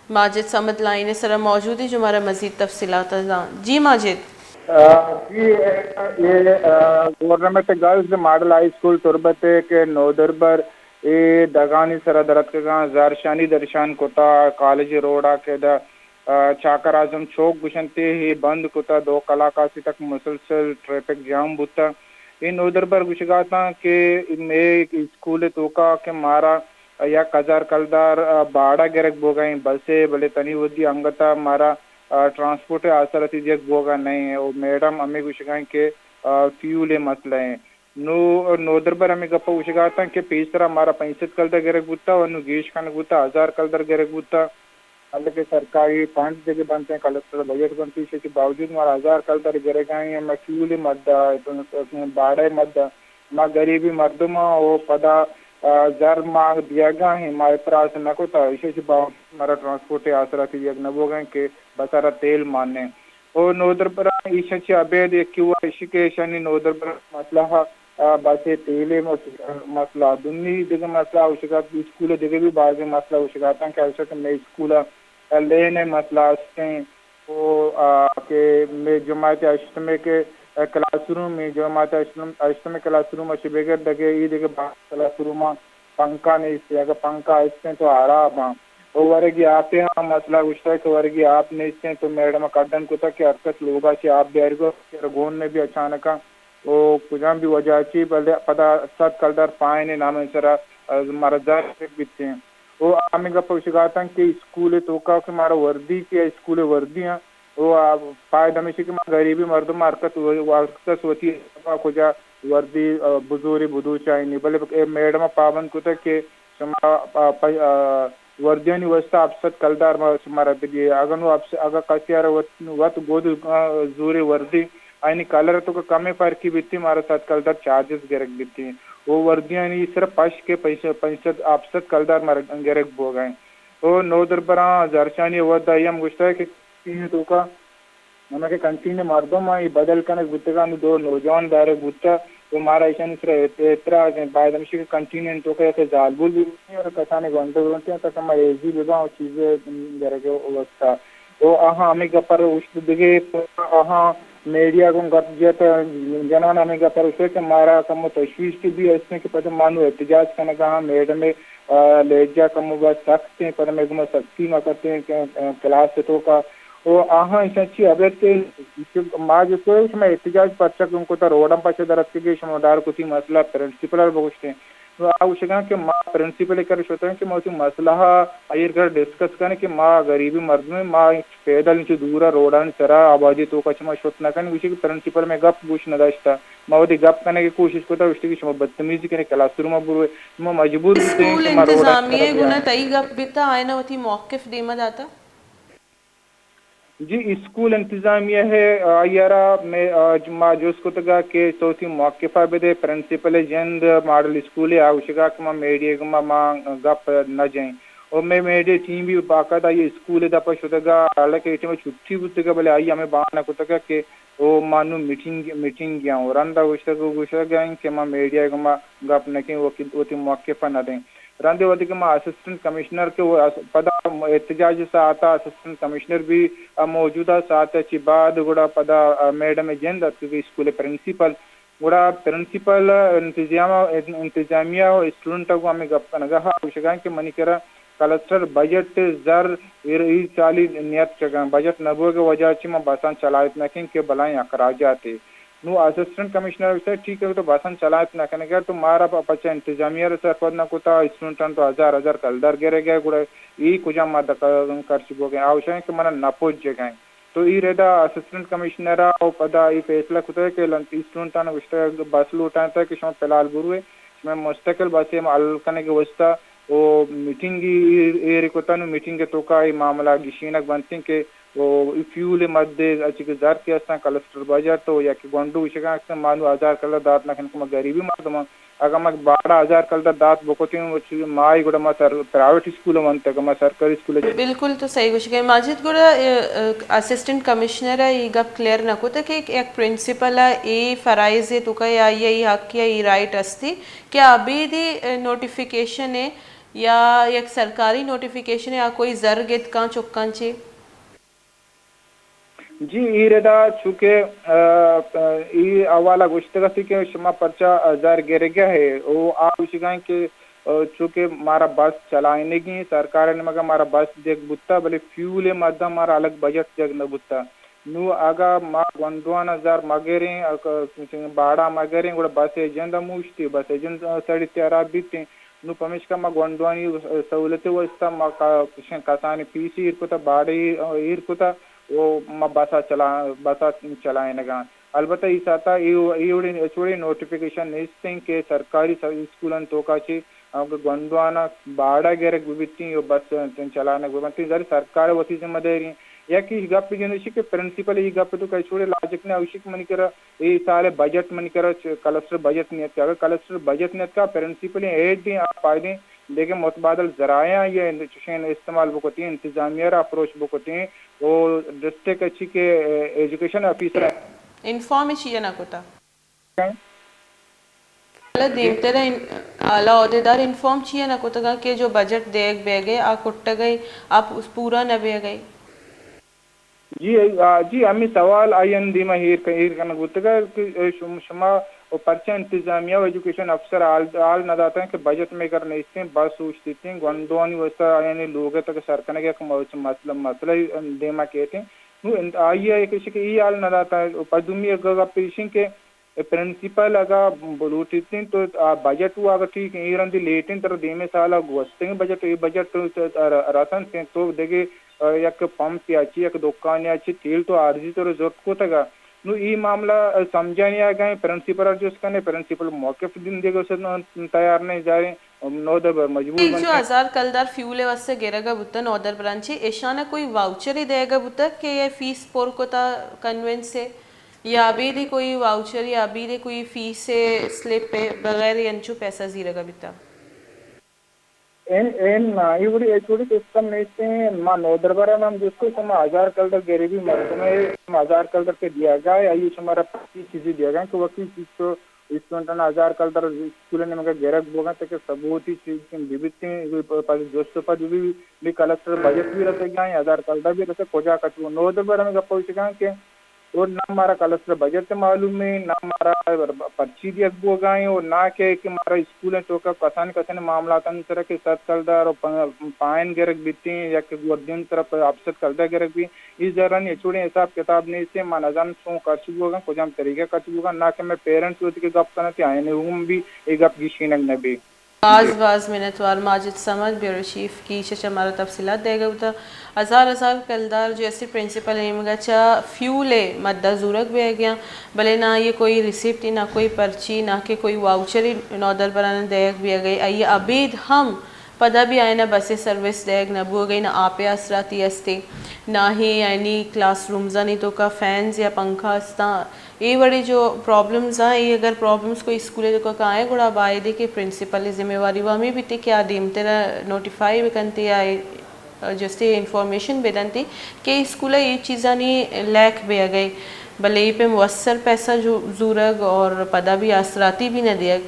ماجد صمد لائن ءِ سرا موجود ایں، جو مارا مزید تفصیلات ءَ داں۔ جی ماجد۔ آ، جی، اے، اے، آ، government girls model high school Turbat ءَ کہ نودربر اے دگانی سرا درتکگاں، زہرشانی درشان کتا، کالج روڈ ءَ کہ دا، آ، چاکر اعظم چوک گوشنتے، اے بند کتا، دو کلاک ءَ چہ تک مسلسل ٹریفک جام بوتا۔ اے نودربر گوشگاتاں کہ مئے اسکول ءِ توکا کہ مارا یک ہزار کلدار، آ، باڑہ گرگ بوگا ایں بس ءِ، بلے تنی وھدی انگت ءَ مارا، آ، ٹرانسپورٹ ءِ آسراتی دیگ بوگا نہ ایں۔ او میڈم ہمے گوشگا ایں کہ، آ، فیول ءِ مسئلہ ایں۔ نو، نودربر ہمے گپ ءَ گوشگا اتاں کہ پیسرا مارا پنچ سد کلدار گرگ بوتا و نو گیش کنگ بوتا، ہزار کلدار گرگ بوتا۔ حالانکہ سرکاری فنڈ دگہ بنت ایں، کلسٹر بجٹ بنت، ایشی چہ باوجود مارا ہزار کلدار گرگا ایں، ما فیول ءِ مد ءَ، باڑہ ءِ مد ءَ، ما غریبیں مردم آں، او پدا، آ، زر ما دیگا ایں، ما افراز نہ کتا، ایشی چہ باوجود مارا ٹرانسپورٹ ءِ آسراتی دیگ نہ بوگا ایں کہ بس ءَ را تیل مان ایں۔ او نودربراں ایشاں چہ ابید یکے وا ایشی کہ ایشانی نودربراں مسئلہ، آ، بس ءِ تیل ءِ مس-، مسئلہ، دومی دگہ مسئلہ اوشتات، اسکول ءِ دگہ بھی بازیں مسئلہ اوشتاتاں کہ ایشاں کہ مئے اسکول ءَ لین ءِ مسئلہ است ایں۔ او، آ، کہ مئے جماعت ہشتم ءِ کہ، آ، کلاس روم، مئے جماعت ہشتم، ہشتم ءِ کلاس روم ءَ چہ بگر دگہ اے دگہ باز کلاس روماں پنکھا نیست، اگہ پنکھا است ایں تو ہراب آں۔ او ورگی آپ ءِ ہم مسئلہ گوشتگ کہ ورگی آپ نیست ایں تو میڈم ءَ کڈن کتگ کہ ہر کس لوگا چہ آپ بیارگو، گون نہ بی اچانکا او کجام بھی وجہ چی، بلے پدا سد کلدار فائن ءِ نام ءِ سرا، آ، مارا زر بیت ایں۔ او ہمے گپ ءَ گوشگاتاں کہ اسکول ءِ توکا کہ مارا وردی کہ اسکول ءِ وردی آں، او آ، پائد ہمیشی کہ ما غریبیں مردم، ہر کس و-، ہر کس وتی کجا وردی، آ، بزوری بدوچائینی، بلے اے میڈم ءَ پابند کتگ کہ شما، آ، پہ، آ، وردیانی واسطہ ہپت سد کلدار ما شمارا بدیے۔ اگاں نوں ہپت، اگاں کسے ءَ را وت، وت گد، آ، زورے وردی، آیانی کلر ءِ توکا کمیں فرقے بیتی، مارا سد کلدار چارجز گرگ بیتی۔ او وردیانی صرف پش کہ پنچ، پنچ سد، ہپت سد کلدار مارا گرگ بوگا ایں۔ او نودربراں زہرشانی ءِ وھد ءَ آئی ہم گوشتگ کہ کینٹین ءِ توکا ہمے کہ کینٹین ءِ مردم آں، اے بدل کنگ بوتگ آں، نوں دو نوجوان دارگ بوتگ، تو مارا ایشانی سرا اعت-، اعتراض ایں۔ باید ہمیشی کہ کینٹین ءِ توکا یک زالبول بہ بیت اور کسانیں گونڈو بہ بیت، تاکہ ما ایزی بہ باں و چیزے گرگ ءِ واسطہ۔ و آہاں ہمے گپ ءَ را اوشت دگہ، آہاں میڈیا گوں گپ جت، جنان ہمے گپ ءَ را اوشت کہ مارا کمو تشویش کہ بی است ایں کہ پدا ما نوں احتجاج کنگ ءَ آں، میڈم ءِ، آ، لہجہ کمو بس سخت ایں، پدا مئے گوما سختی مہ کتیں کہ، آ، کلاس ءِ توکا و آہاں ایشاں چی ابید کہ ما جست کو شما احتجاج پرچا کن کتا، روڈاں پچ در اتکگے، شما دار کتی مسئلہ پرنسپل ءَ بگوشتیں۔ نوں آ گوشگاں کہ ما پرنسپل ءِ کرا شتیں کہ ما وتی مسئلہ ءَ آئی ءِ کرا ڈسکس کنیں کہ ما غریبیں مردمیں، ما پیدل انچو دور ءَ روڈانی سرا آبادی ءِ توکا چہ ما شت نہ کنیں۔ گوشی کہ پرنسپل مئے گپ گوش نہ داشتہ۔ ما وتی گپ کنگ ءِ کوشش کتا، گوشتی کہ شما بدتمیزی کنیں، کلاس روم ءَ بروئے۔ ما مجبور بوتیں اسکول کہ ما روڈانی سرا انتظامیہ ءِ گونا بیا۔ تئی گپ بیتا، آیانا وتی موقف دیما داتا؟ جی، اسکول انتظامیہ ءَ آئی ءَ را مئے، آ، ما جست کتگ کہ تو وتی موقف ءَ بدے، پرنسپل ءِ جند ماڈل اسکول ءِ آ گوشگ ءَ کہ ما میڈیا ءِ گوما ما گپ نہ جنیں۔ و مئے میڈیا ٹیم بھی باقاعدہ آئی اسکول ءِ دپ ءَ شتگ ءَ، حالانکہ اے ٹائم ءَ چھٹی بوتگ ءَ، بلے آئی ءَ ہمے بہانہ کتگ کہ او ما نوں میٹنگ، میٹنگ ءَ آں۔ و رند ءَ گوشتگ، گوشگ ءَ انت کہ ما میڈیا ءِ گوما گپ نہ کیں، وتی، وتی موقف ءَ نہ دیں۔ رندے وھدے کہ ما اسسٹنٹ کمشنر کہ وہ اس-، پدا احتجاج ءِ ساعت ءَ اسسٹنٹ کمشنر بھی، آ، موجود ءَ، ساعت ءَ چہ بعد گڑا پدا، آ، میڈم ءِ جند اتکگ اسکول ءِ پرنسپل، گڑا پرنسپل انتظام-، انتظامیہ و اسٹوڈنٹ ءَ گوں ہمے گپ کنگ ءَ، گوشگ ءَ کہ منی کرا کلسٹر بجٹ ءِ زر ایر-، اے سالی نیتکگ ءَ، بجٹ نہ بوگ ءِ وجہ ءَ چہ ما بساں چلائت نہ کن کہ بلاہیں اخراجاتے۔ نوں اسسٹنٹ کمشنر ءَ گوشت، ٹھیک ہے، تو بساں چلائت نہ کنگ ءَ، تو مارا پ-، پچا انتظامیہ ءَ را سرپد نہ کتا، اسٹوڈنٹاں تو ہزار ہزار کلدار گرگ ءَ، گڑا اے کجام ما دکا خرچ بوگ ءَ؟ آ گوشاں کہ منا نہ پجگ ءَ۔ تو اے ردا اسسٹنٹ کمشنر ءَ و پدا اے فیصلہ کتگ کہ لنت اسٹوڈنٹاں گوشتگ بس لوٹائینتگ کہ شما فی الحال بروئے، شمئے مستقل بس ءِ حل کنگ ءِ واسطہ و میٹنگ ایر، ایر کتا، نوں میٹنگ ءِ توکا اے معاملہ گیشینگ بنت انت کہ و اے فیول ءِ مد ءَ چہ کہ زر کہ استاں کلسٹر بجٹ و یا کہ گونڈو گوشگاں استاں، ما نوں ہزار کلدار دات نہ کنیں کہ ما غریبیں مردم آں۔ اگاں ما بارہ ہزار کلدار دات بکتیں، و چہ ماہے گڑا ما سر-، پرائیویٹ اسکول ءَ ونتگ، ما سرکاری اسکول ءَ۔ بالکل تو صحیح گوشگ ئے ماجد۔ گڑا، ا، ا، اسسٹنٹ کمشنر ءَ اے گپ کلیئر نہ کتگ کہ یک پرنسپل ءَ اے فرائض ءِ توکا یا آئی ءَ اے حق یا اے رائٹ استی کہ ابیدی، ا، نوٹیفیکیشن ءِ یا یک سرکاری نوٹیفیکیشن ءَ آ کوئی زر گت کاں چکاں چے؟ جی، اے ردا چونکہ، آ، آ، اے حوالہ گوشتگ اتی کہ شما پرچا زر گرگ ءَ ئے، او آ گوشگ ءَ ایں کہ، آ، چونکہ مارا بس چلائینگی، سرکار ءِ نیمگ ءَ مارا بس دیگ بوتا، بلے فیول ءِ مداں مارا الگ بجٹ دیگ نہ بوتا۔ نوں اگاں ما گونڈوان ءَ زر مہ گریں، اگاں باڑا مہ گریں، گڑا بس ءِ جند ہم اوشتی، بس ءِ جند سڑی تیار بیت ایں۔ نوں پمیشکا ما گونڈوانی سہولت ءِ واستہ ما کا-، کسانیں فیس ایر کتا، باڑے ایر کتا، و ما بسا چلا-، بسا چلائینگاں۔ البتہ اے ساعتا اے، اے وڑیں، ہچ وڑیں نوٹیفیکیشن نیست ایں کہ سرکاری س-، اسکولانی توکا چہ اگاں گونڈوانا باڑا گرگ بہ بیتیں و بس چلائینگ بہ بنتیں، ظاہر سرکار وتی ذمہ داری ایں۔ یک اے گپ جنشی کہ پرنسپل اے گپ تو کہ ہچ وڑیں لاجک نہ اوشی کہ منی کرا اے سال ءِ بجٹ منی کرا چ-، کلسٹر بجٹ نیتکا۔ اگاں کلسٹر بجٹ نیتکا، پرنسپل ایں ہیڈ ایں، آ پائدیں دگہ متبادل ذرائعاں یا چشیں استعمال بکتیں، انتظامیہ را اپروچ بکتیں، او ڈسٹرکٹ ءَ چی کہ ایجوکیشن آفیسر انفارم چی نہ کتا؟ حالا دیمتر ءَ ان-، اعلیٰ عہدیدار انفارم چی نہ کتگاں کہ جو بجٹ دیگ بیگ ءَ آ کٹگ ءَ، آ پ-، پورا نہ بیگ ءَ؟ جی، آ، جی، ہمے سوال آئی ءَ دیما ایر ک-، ایر کنگ بوتگ کہ شم-، شما و پرچا انتظامیہ و ایجوکیشن افسر حال، حال نہ داتگ کہ بجٹ مئے کر نیستیں، بس اوشتیتیں، گونڈوانی واستہ آیانی لوگ ءِ تک سر کنگ ءِ یک م-، مسئلہ، مسئلہ دیما کیتیں۔ نوں انت-، آئی ءَ یک ایشی کہ اے حال نہ داتگ، پہ دومی یک گپ ایشیں کہ اے پرنسپل اگاں بلوٹیت انت تو آ بجٹ و اگاں ٹھیک ایں، اے رندی لیٹ انت، ترا دیمے سال ءَ گوستگیں بجٹ، اے بجٹ ر-، رسنت انت تو دگہ، آ، یک پمپ یا چی، یک دکان یا چی تیل تو عارضی طور زرت کتگ ءَ۔ نوں اے معاملہ، آ، سمجھانی آگا ایں، پرنسپل ءَ جست کنے، پرنسپل موقف دیم دیگ ءَ تیار نہ ایں، ظاہر ایں نودربر مجبور اے جو بنت۔ ہزار کلدار فیول ءِ واستہ گرگ ءَ بوتگ نودربراں چہ، ایشاں ءَ کوئی واؤچرے دیگ ءَ بوتگ کہ اے فیس پر کتا کنوینس ءَ؟ یا ابیدے کوئی واؤچر یا ابیدے کوئی فیس ءِ سلپ ءِ بغیر انچو پیسہ زیرگ ءَ بیتگ؟ این، این نا، اے وڑی، اے وڑی سسٹم نیست ایں۔ ما نودربر ءَ ہم جست کو، شما ہزار کلدار غریبی مردم ءَ، شما ہزار کلدار کہ دیگا ایں، آئی شمارا پرچی چیزی دیگا ایں کہ وتی چیز تو اسٹوڈنٹاں ہزار کلدار اسکول ءِ نیمگ ءَ گرگ بوگا ایں تاکہ ثبوتی چیز بہ بیتیں، پد جست و پد بہ بی، بی کلسٹر بجٹ بھی رسگا ایں، ہزار کلدار بھی رسگ، کجا کچ بو۔ نودربر ہمے گپ ءَ گوشگا ایں کہ اور نہ مارا کلسٹر بجٹ معلوم ایں، نہ مارا پرچی دیگ بوگا ایں، اور نہ کہ، کہ مارا اسکول ءِ توکا کسان کسان معاملاتانی سرا کہ صد کلدار و پ-، پائن گرگ بیتیں یا کہ گوردین طرف ہپت صد کلدار گرگ بی، اے زرانی ہچ وڑیں حساب کتاب نیست ایں، ما نزاناں چون خرچ بوگا ایں، کجام طریقہ خرچ بوگا ایں، نہ کہ مئے پیرنٹس وتی کہ گپ کناں تہ آیانی ہم بھی اے گپ گیشینگ نہ بی۔ باز باز منتوار ماجد صمد، بیورو چیف کیچ ءَ چہ مارا تفصیلات دئیگ ءَ بوتگ۔ ہزار ہزار کلدار جو اسے پرنسپل ءِ نیمگ ءَ چہ فیول ءِ مد ءَ زورگ بیگ ءَ، بلے نہ آئی ءَ کوئی ریسیپٹ، نہ کوئی پرچی، نہ کہ کوئی واؤچرے نودربراں دئیگ بیگ ءَ۔ آئی ءَ ابید ہم پدا بھی آیاں ءَ بس ءِ سروس دئیگ نہ بوگ ءَ، نہ آپ ءِ آسراتی است ایں، نہ ہی آیانی کلاس رومزانی توکا فینز یا پنکھا استاں۔ اے وڑیں جو پرابلمز آں، اے اگر پرابلمز کوئی اسکول ءِ توکا کائیں، گڑا باید ایں کہ پرنسپل ءِ ذمہ واری و ہمے بیت کہ آ دیمتر ءَ نوٹیفائی بکنت یا جسٹ اے انفارمیشن بدنت کہ اسکول ءَ اے چیزانی لیک بیگ ءَ، بلے اے پہ موثر پیسہ جو-، زورگ اور پدا بھی آسراتی بھی نہ دیگ،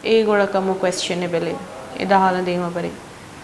اے گڑا کمو کوئسچنیبل ایں۔ ادا حالاں دیما بریں۔